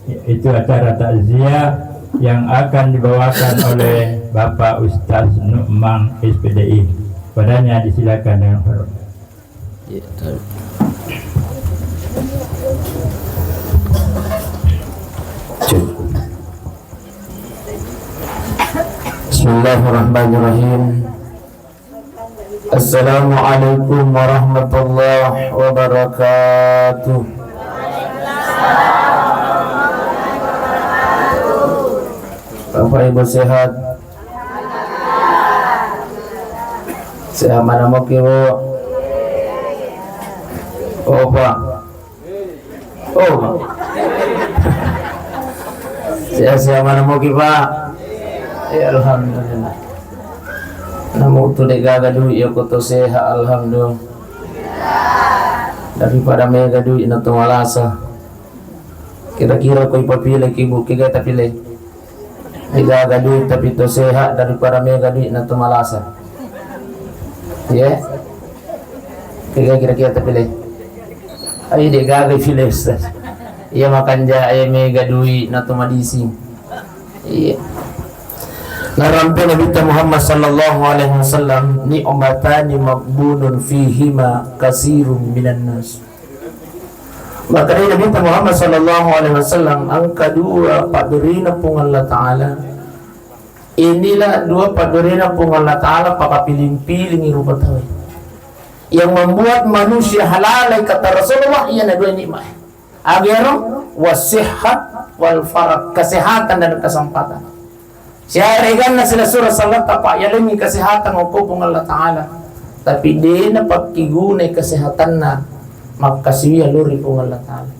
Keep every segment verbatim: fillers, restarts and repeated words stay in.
Itu acara takziah yang akan dibawakan oleh Bapak Ustaz Nukman, S P D I. Padanya disilakan dengan hormat. Iya, tahu. Cek. Bismillahirrahmanirrahim. Assalamualaikum warahmatullahi wabarakatuh. Bapak Ibu sehat? Sehat mana moki, Bu? Oh, Pak. Oh. Sehat-sehat mana moki, Pak? Ya, alhamdulillah. Namu tu de' gaga duit, ya, ko to sehat, alhamdulillah. Daripada mega duit na to malasa. Kira-kira ko ipapile ki, Bu, kega tapile? De' gaga duit tapi to sehat daripada mega duit na to malasa. Ye? Kega kira-kira tapile? Ai, de' gaga ipile, Ustaz. Iya, makanja, eh, mega duit na to madising. Iya. Narampe Nabitta Muhammad sallallahu alaihi wasallam, "Ni'matani maghbunun fihima katsirun minan nas." Makkedai Nabitta Muhammad sallallahu alaihi wasallam, engka dua pabbirina Puang Allah Ta'ala. Inilah dua pabbirina Puang Allah Ta'ala pakapiling-pilingi rupa tauwe. Yang membuat manusia halalai, kata Rasulullah, iyana dua nikmat. Agero, wasihhat wal farag, kesehatan dan kesempatan. Siareganna silessureng selletta, Pak, yalengngi kesehatan okko Puang Allah Ta'ala. Tapi de' napakkigunai kesehatanna makkasiwiang lao ri Puang Allah Ta'ala.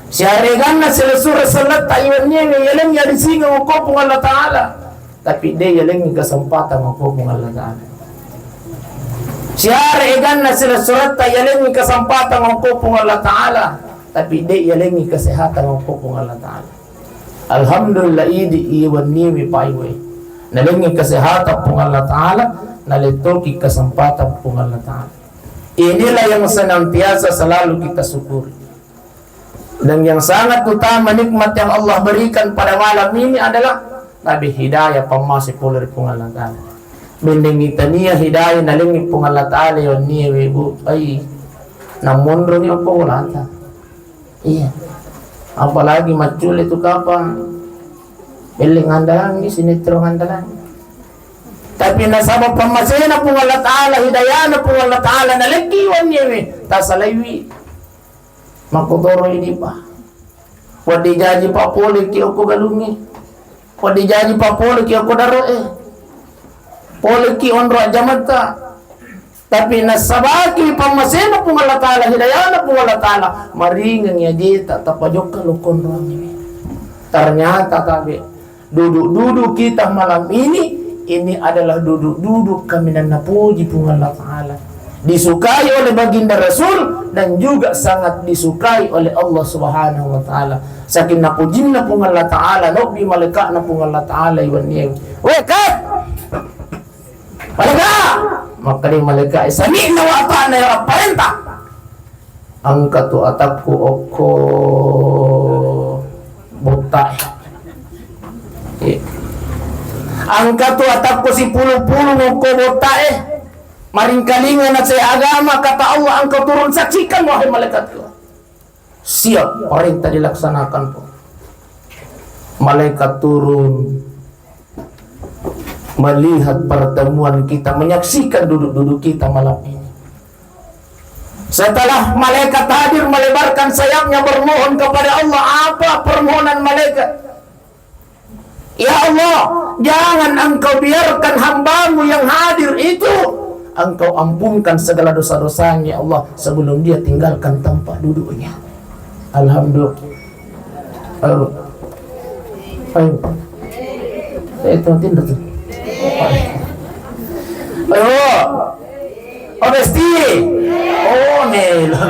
Siareganna silessureng selletta iwenniewe yalengngi adisingeng okko Puang Allah Ta'ala. Tapi de' yalengngi kesempatan okko Puang Allah Ta'ala. Siareganna silessuretta yalengngi kesempatan okko Puang Allah Ta'ala. Tapi de' yalengngi kesehatan okko Puang Allah Ta'ala. Alhamdulillah, idi iwenniewe paiwe. Nalengngi kesehatan Puang Allah Ta'ala, nalettoki kesempatan Puang Allah Ta'ala. Inilah yang senantiasa selalu kita syukuri. Dan yang sangat utama nikmat yang Allah berikan pada malam ini adalah nabi hidayah, pammase pole ri Puang Allah Ta'ala. Bendengngi tania hidayah nalengngi Puang Allah Ta'ala, iwenniewe, Bu, ai, namonroni okko bolata. Iya. Apalagi maccule tu kapang. Belle ngandalangi, sinetron ngandalangi. Tapi nasaba pammasena Puang Allah Ta'ala, hidayana Puang Allah Ta'ala, nalekki wenniewe, tasalaiwi. Makkotoro idi, Pak. Wedding jaji, Pak, poleki okko galungnge. Wedding jaji, Pak, poleki okko daroe. Poleki onro ajjamatta. Tapi nassabaki pammasena Puang Allah Ta'ala, hidayana Puang Allah Ta'ala, maringengngi ajeta, tapajokka lo konroangnge. Ternyata tabe, duduk-duduk kita malam ini, ini adalah duduk-duduk kaminang napuji Puang Allah Ta'ala. Disukai oleh Baginda Rasul dan juga sangat disukai oleh Allah Subhanahu wa Ta'ala. Saking napujinna Puang Allah Ta'ala, nobbi malaikatna Puang Allah Ta'ala iwennie. Weh, Kak! Malaika! Makkeda malaika, "Sami'na wa ata'na, ya Rabb, parenta." Engka tu atakku okko botta'e. Iya. Engka tu atakku sipulung-pulung okko botta'e. Maringkalinga nasai agama, kata Allah, engkau turun saksikan, wahai malaikatku. Siap, perintah dilaksanakan, Pak. Malaikat turun melihat pertemuan kita, menyaksikan duduk-duduk kita malam ini. Setelah malaikat hadir melebarkan sayapnya bermohon kepada Allah, apa permohonan malaikat? Ya Allah, jangan Engkau biarkan hamba-Mu yang hadir itu, Engkau ampunkan segala dosa-dosanya, ya Allah, sebelum dia tinggalkan tempat duduknya. Alhamdulillah. Ayo. Ayo. Eh, itu tindak tuh. Ayo. Oh, Besti. Oh, Melo.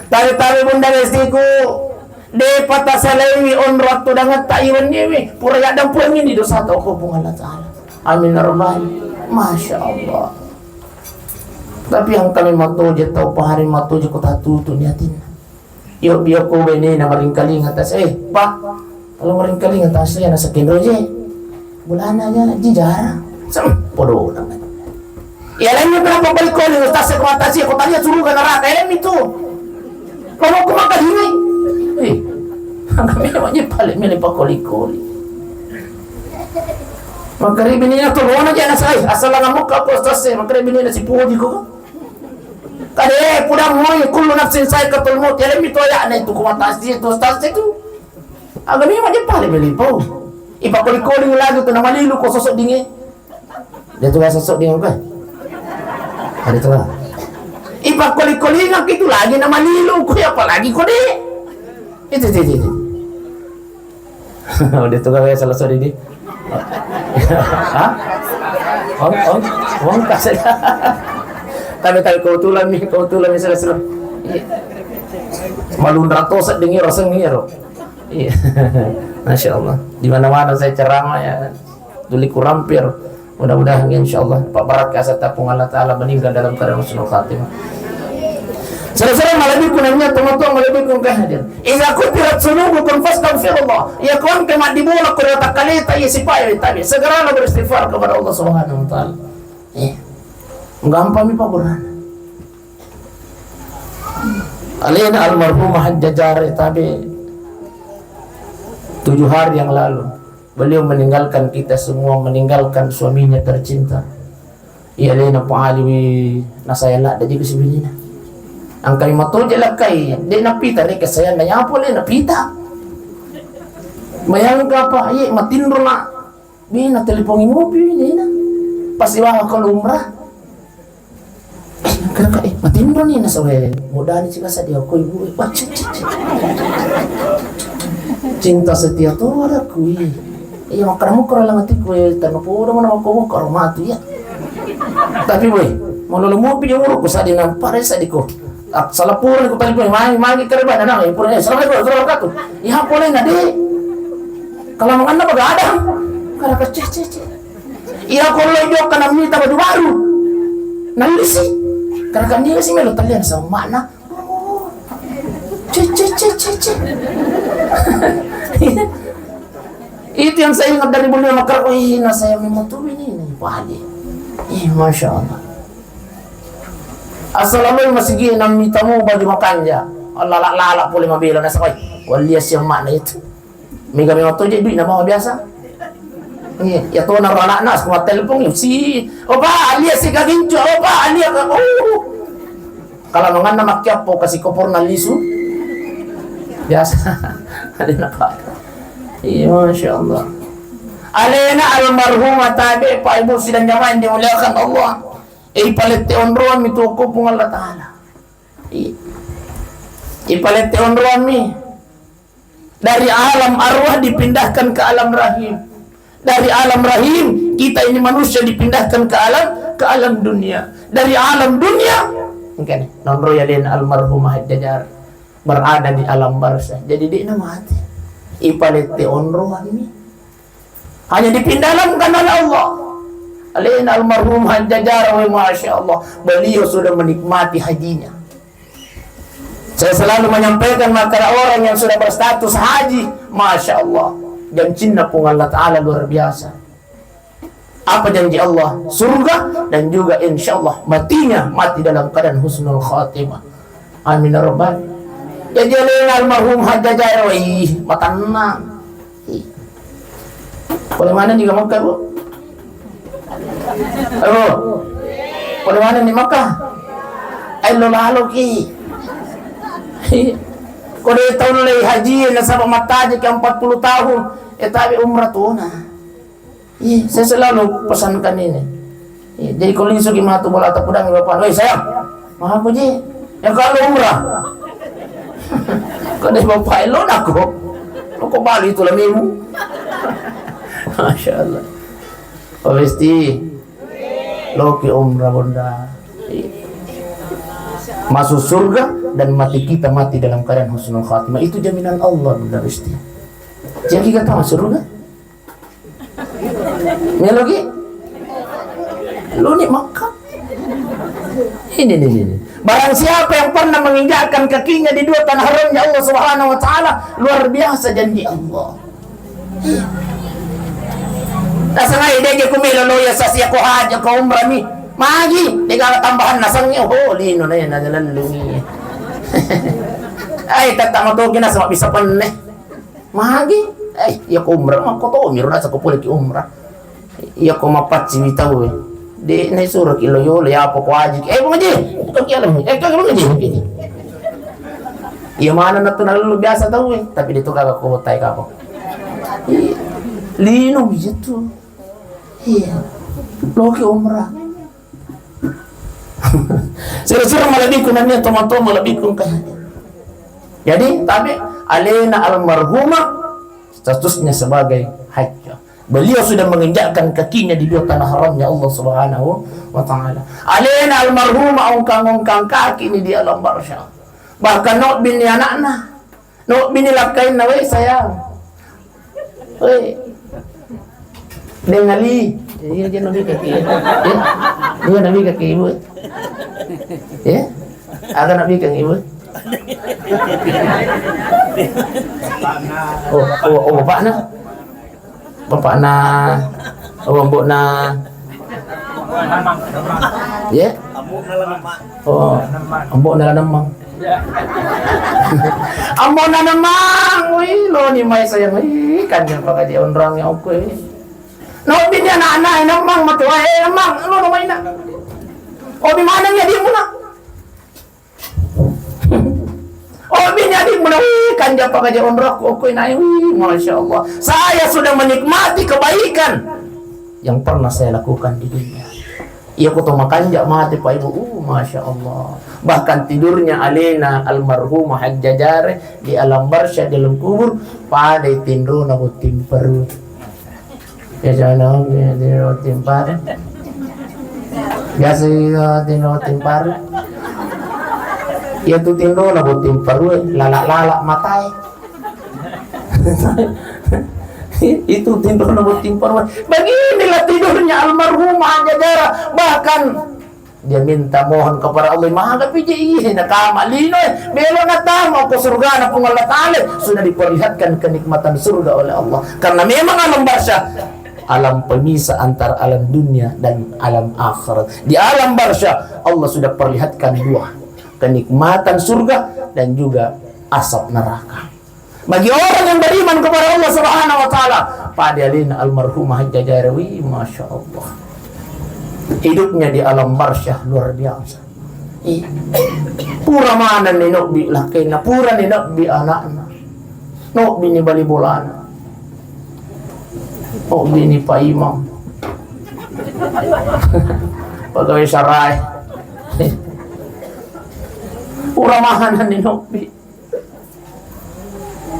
Tabe-tabe Bunda Bestiku, de'pa tasalaiwi onro attudangetta iwenniewe, pura yaddampuangngi dosata okko Puang Allah Ta'ala. Amin ya Rabbal. Masya Allah. Tapi engka memang toje tau pahari matoje ko tatutu ni atinna. Yo, yo ko benena maringkalinga tas, "Eh, Pak, kalau maringkalinga tas ya nasa kenro je." Bulana ya jijara. Sem, podo na. Ya lainnya kenapa balik kau dengan tas ko atas ya, kau tanya suruh kan neraka, ya itu. Kamu ke Makkah ini? Eh, kami namanya balik milih pakoli-koli. Makaribi ni tu rona je nasa, eh, asal ngamuk kau ko tas ya, makaribi ni nasi puji ko. Kade, pudang moi, kullu nafsin saikatul maut. Ya, lebih tu ayakna itu, kuma tasi itu, tasi itu. Aga memang dia paling beli pau. Ipa koli-koli lagi tu nama lilu ko sosok dinge. Dia tu sosok dinge kan? Ada tu lah. Ipa koli-koli ngak itu lagi nama lilu ko, ya, apalagi ko deh. Itu, itu, itu, itu. Udah tu gawe salah sorry di. Hah? Ong, ong, ong kasih. Tapi, tapi kebetulan nih, kebetulan nih salah salah. Iya. Malu rato sedengir rasanya ro. Iya. Masya Allah. Di mana-mana saya ceramah ya. Tuli kurampir. Mudah-mudahan, insya Allah, Pak Barak asa tapung Allah Ta'ala meninggal dalam keadaan husnul khatimah. Saudara-saudara, malebbiku nanya, teman-teman, malebbiku engka hadir. Idza kutirat dzunubukum fastaghfirullah. Ya kawan, kemat dibola ko rata kaleta, ya sipai tabi. Segeralah beristighfar kepada Allah Subhanahu wa Ta'ala. Eh, gampang mi Pak Burhan. Alena almarhumah Hajjah Jare tabe tujuh hari yang lalu. Beliau meninggalkan kita semua, meninggalkan suaminya tercinta. Iya, alena Pak Ali wi, nasayang ladde ji siwilina. Angkai matoje lakkai, de napita reke sayang na yapo le napita. Bayangka Pak, iye matinro na. Bina telepongi mopi bina. Pasti wawa kalau umrah. Eh, kira-kira, eh, matinro ni nasawe. Modani cika sadia ko ibu. Wah, cik, cik, cik. Cinta setia tu ada kui. Iya, makkada mukkoro lang atiku, eh, tano podo mana makko mukkoro matu ya. Tapi boy, mau lolo mopi dia uruk ku sadi nampak desa diko. Ah, salah pura ku tadi boy, mangi, mangi kerebana nang, eh, pura, eh, assalamualaikum warahmatullahi wabarakatuh. Iya, boleh nggak, Dek? Kalau manganna begadang. Kada keceh, ceh, ceh. Iya, kalau jokka namita baju baru. Nallisi. Kada kan dia sih melo talian sama makna. Ceh, ceh, ceh, ceh, ceh. Itu yang saya ingat dari beliau, makar, "Wih, nah saya memang tuh ini, ini, Pak Haji." Ih, Masya Allah. Assalamualaikum, masigi namita mu baju makanja. Allah, lala, lala, pole mabela, nasa, "Woi, walia siang makna itu." Mega memang toje duit nama biasa. Iya, ya to naro anakna, aku telepon, si, "Oh, Pak, alia si kagincu, oh, Pak, alia ka, oh." Kalau manganna makkiappo, kasi koporna lisu. Biasa. Ada napa? Iya, Masya Allah. Alena almarhumah tabe, Pak Ibu sidang jamaah yang dimuliakan Allah. Eh, ipalette onroang mi tu ko Puang Allah Ta'ala. Iya. Ipalette onroang mi. Dari alam arwah dipindahkan ke alam rahim. Dari alam rahim, kita ini manusia dipindahkan ke alam, ke alam dunia. Dari alam dunia, engkani, nonro ya den almarhumah Hajjah Jare berada di alam barzah. Jadi, dia mati. Ipalette onroang mi. Hanya dipindah dalam kanal Allah. Alena almarhumah Hajjah Jare, weh, Masya Allah. Beliau sudah menikmati hajinya. Saya selalu menyampaikan, maka orang yang sudah berstatus haji, Masya Allah, jancinna Puang Allah Ta'ala luar biasa. Apa janji Allah? Surga dan juga insya Allah matinya mati dalam keadaan husnul khatimah. Amin ya rabbal. Jadi alena almarhum Hajjah Jare, wih, matanna. Pole manenni ka Makkah, Bu? Ayo. Pole manenni Makkah? Ayo, lo lalo ki. Ko de taung lei haji, nasaba mattajiki empat puluh tahun. Eh, tapi umrah tona. Iya, saya selalu pesankan ini. Iya, jadi kalau lisu ki matu bola tapudang bapak, "Woi, sayang, mau apa ji?" "Ya, kalau umrah." Kau dari bapak lo nako. Lo kok balik itu lah memu. Masya Allah. Pak Besti, lo ki umrah, Bonda. Iya. Masuk surga dan mati kita mati dalam keadaan husnul khatimah. Itu jaminan Allah, Bonda Besti. Jadi kita masuk surga. Melo ki? Lo ni Makkah. Ini, ini, ini. Barang siapa yang pernah menginjakkan kakinya di dua tanah haramnya Allah Subhanahu wa Ta'ala, luar biasa janji Allah. Nasengngai de' je ku melo lo ya sasi ko haji ko umrah mi. Magi, de' gaga tambahan nasengnge, oh, lino na, na lalungi. Ai, tetta matoki nasaba bisa penne. Magi, eh, iya ko umrah, makko to, miro nasa ko pole ki umrah. Iya ko mapacci mi tau, eh. De' na isuro ki lo yolo, ya apa ko haji. Eh, Bung Haji, bukan ki alam. Eh, kau Bung Haji. Iya mana na tu na lu biasa tau, eh. Tapi de' tu gaga ko tai kapang. Iya. Lino iya tu. Iya. Lo ki umrah. Sira-sira malebbiku nania toma-toma malebbiku kan. Jadi, tapi alena almarhumah statusnya sebagai hajjah. Beliau sudah menginjakkan kakinya di dua tanah haramnya Allah Subhanahu wa Ta'ala. Alena almarhumah ongkang-ongkang kaki ini di alam barzah. Bahkan no bini anakna. No bini lakkainna, "Wei, sayang. Wei. Deng Ali." Iya, dia nabi kaki. Ya? Dia nabi kaki ibu. Ya? Ada nabi kaki ibu. Oh, oh, oh, bapakna. Bapakna, oh, ambo'na. Ya? Oh, ambo'na la Nemmang. Ambo'na Nemmang, wih, lo ni mai sayang, wih, kan dia pakai dia onrang ya, oke. No bini anak-anak, Nemmang, mati, wah, eh, Nemmang, lo no mai nak. Oh, di mana dia, dia muna? Oh, bini adik muna, wih, kanja pakaja onrokku, oke, naik, wih, Masya Allah. Saya sudah menikmati kebaikan yang pernah saya lakukan di dunia. Iya, ko to makanja mati, Pak Ibu, uh, Masya Allah. Bahkan tidurnya alena almarhumah Hajjah Jare di alam barzah, di alam kubur, pada tinrona botting perut. Biasa na, tinro timpar. Biasa itu tinro timpar. Iya tu tinro na botting parue, lalak-lalak matae. Itu tinro na botting parue. Beginilah tidurnya almarhumah Hajjah Jara. Bahkan dia minta mohon kepada Allah, maga pije iye nakama lino, eh, melo natama ko surgana Puang Allah Ta'ala, sudah diperlihatkan kenikmatan surga oleh Allah. Karena memang alam barzah, alam pemisah antara alam dunia dan alam akhirat. Di alam barzah, Allah sudah perlihatkan dua, kenikmatan surga dan juga asap neraka. Bagi orang yang beriman kepada Allah Subhanahu wa Ta'ala, pada alena almarhumah Hajjah Jare, wih, Masya Allah. Hidupnya di alam barzah luar biasa. Ih, pura manenni nobbi lakkainna, purani nobbi anakna. Nobbi ni bali bolana. Nobbi ni Pak Imam. Pegawai sarai. Pura manenni nobbi.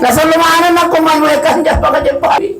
Nasallu maneng nakko mai wae kanja pakajepawi.